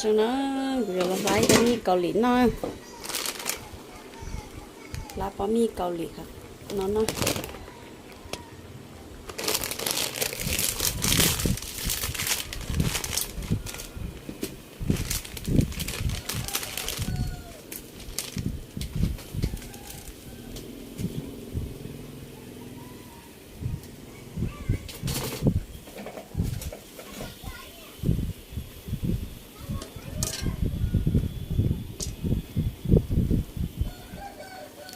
Zoo na, kuv yuav los hlab ib pob mij Kaus Lim noj. Hlab pob mij Kaus Lim no noj.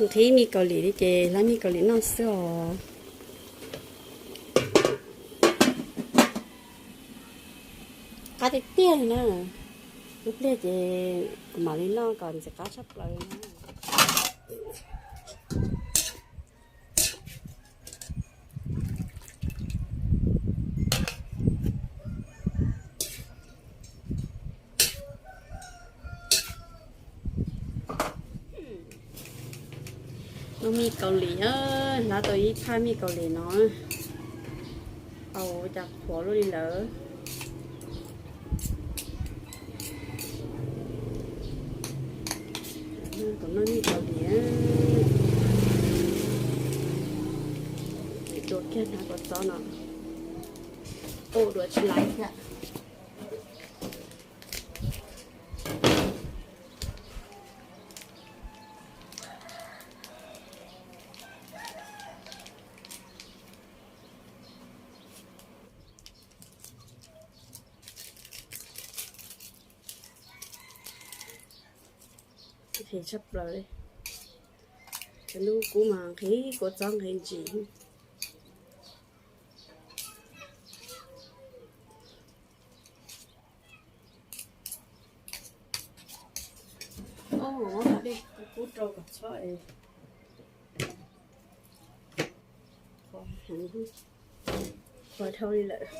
Nqhis mij Kaus Lim li ces hlab mij Kaus Lim noj xwb os. Qab tiag tiag li na. Lub pliag ces kuv mam li noj kom ntxim qab tshaj plaws na. Noj mij Kaus Lim, hlab tau ib phaj mij Kaus Lim no, au, cas qhuav luaj li lawm. Tus noj mij Kaus Lim, dua kiag hnab kua txob no, ua dua tsis laiv thiab. Nqhis tshaj plaws li. Cov ntuj kub mas nqhis kua txob nqhis ntsim. Muab qhov dej kub rau kom txhob es, qhuav dhau li lawm.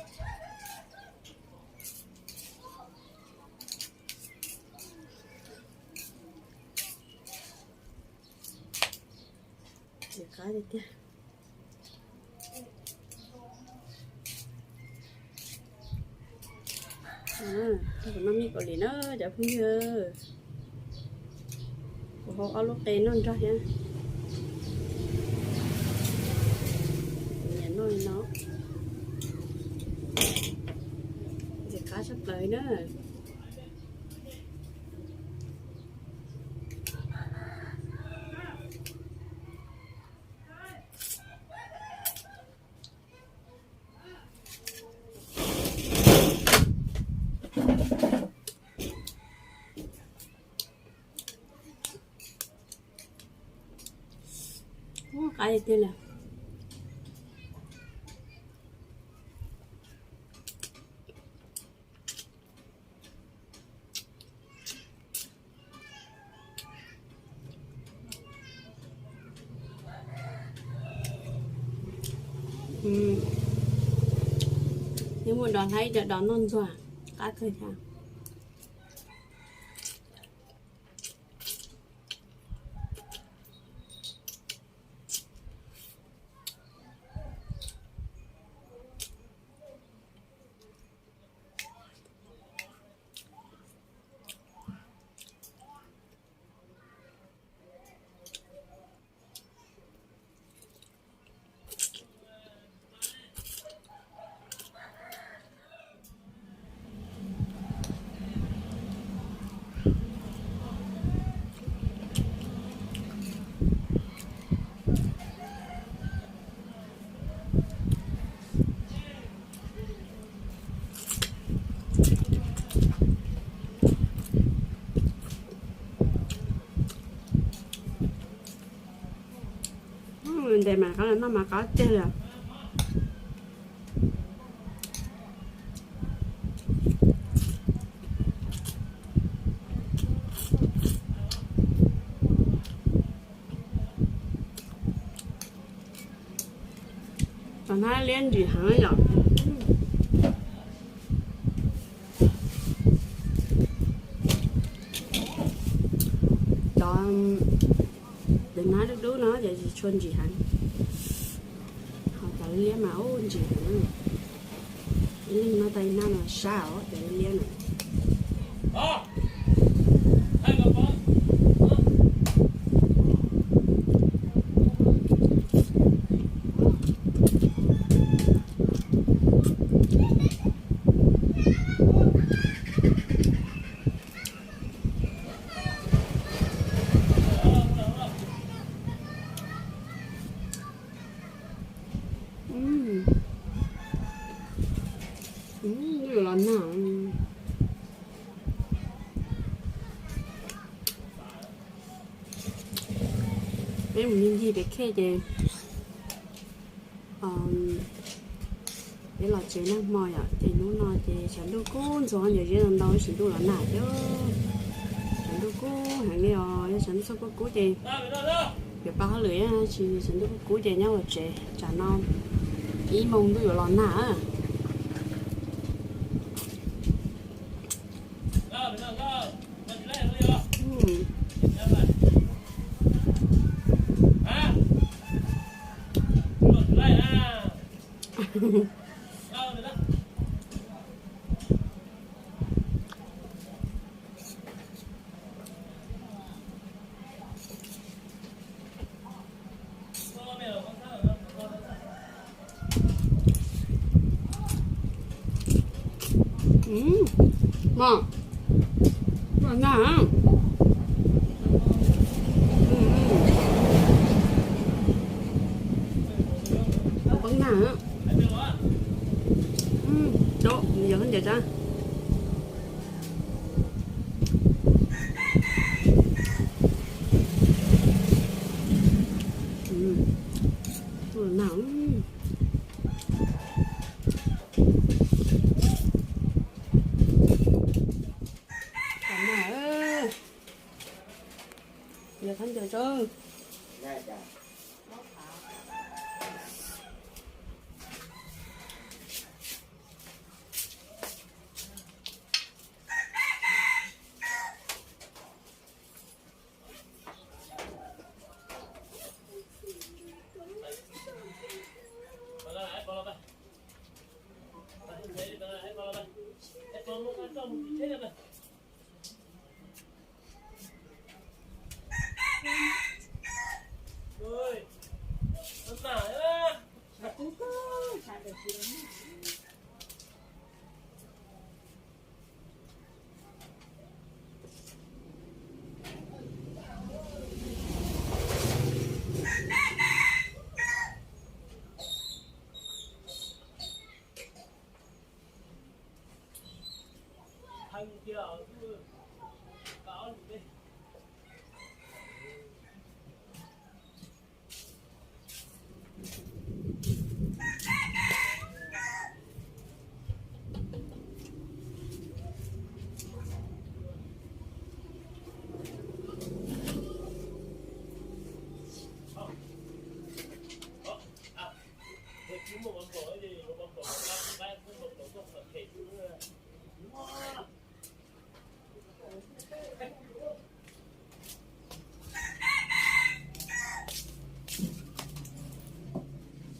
Ntxim qab tiag tiag. Kuv noj mij Kaus Lim na cov phooj ywg. Kuv hau ob lub qe noj nrog thiab. Kuv nyiam noj li no. Ntxim qab tshaj plaws na. Ub, qab tiag tiag li. Nws muaj dos hlab ib co dos noj ntxuag, qab kawg thiab. Ntes mas qab los noj mas qab tiag li. Cov hnab liab ntsim heev yom. Cov hnab dub dub no ces tsis tshua ntsim heev. Ho cov liab mas ub ntsim heev. Ib leeg noj tau ib hnab no sab os cov liab no. Peb mus ncig ncig pem khej ces peb los tsev noj hmo yom, ces hnub no ces tshav ntuj kub ntxhov ncov ziab ntau ntau, tshav ntuj los nag thiab. Tshav ntuj kub heev li os, yog tshav ntuj txhob kub kub ces yuav pab hauj lwm, tsis tshav ntuj kub kub ces nyob hauv tsev. Tsam no ib moos ntuj yuav los nag. Mom, mom nag. Poob nag. Yog khaub ncaws tsa. Nag. Yog khaub ncaws tsa.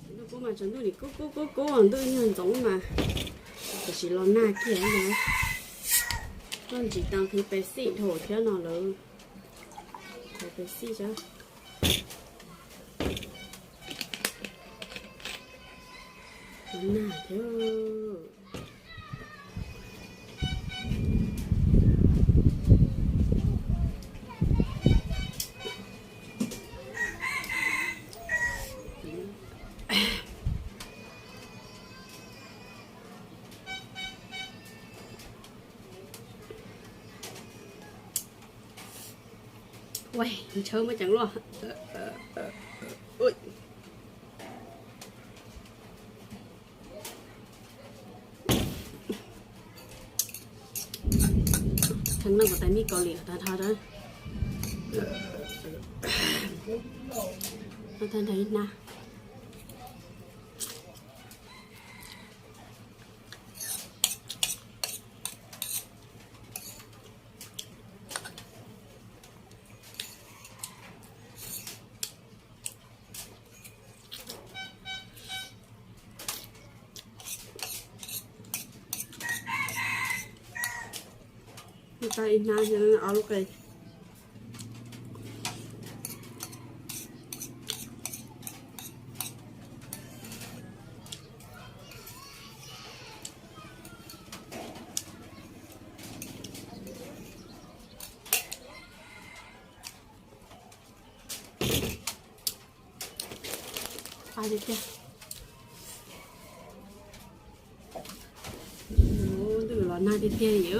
Ntuj kub mas tsaus ntuj nim kub kub kub kub, ntuj nyuag ntxoov mas tam sim los nag kiag no. Koj ntsis tas qhwv pes xij dhau thiab no lawm. Qhwv pes xij sab. Nag thiab. Ua, tshawb muab ceev luaj. Kheev noj kuv tais mij Kaus Lim tag nrho. Tag nrho ib hnab. Tau ib hnab ob lub qe. Qab tiag tiag. Ntuj los nag tiag tiag li.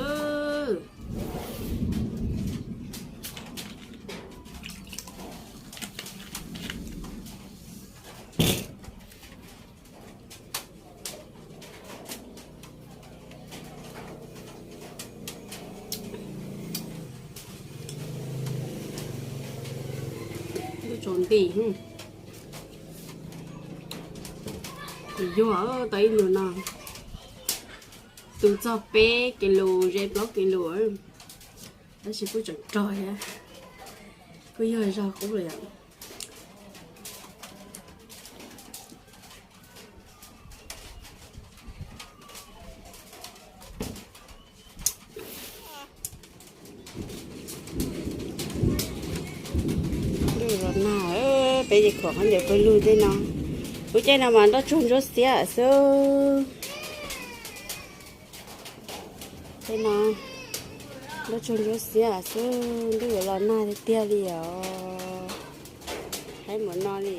Tau nti, kuv yuag tau ib nus no, tu txog peb kis lus ze plaub kis lus, tab sis kuj tseem rog thiab, kuj yog zog qub lawm yom. Ntuj los nag, peb ces khuam khaub ncaws pawg lug tej no. Lub caij no mas nroj tsuag ntsuab xiab xwb. Tej no nroj tsuag ntsuab xiab xwb, ntuj yuav los nag tiag tiag li os. Haib npaum no li.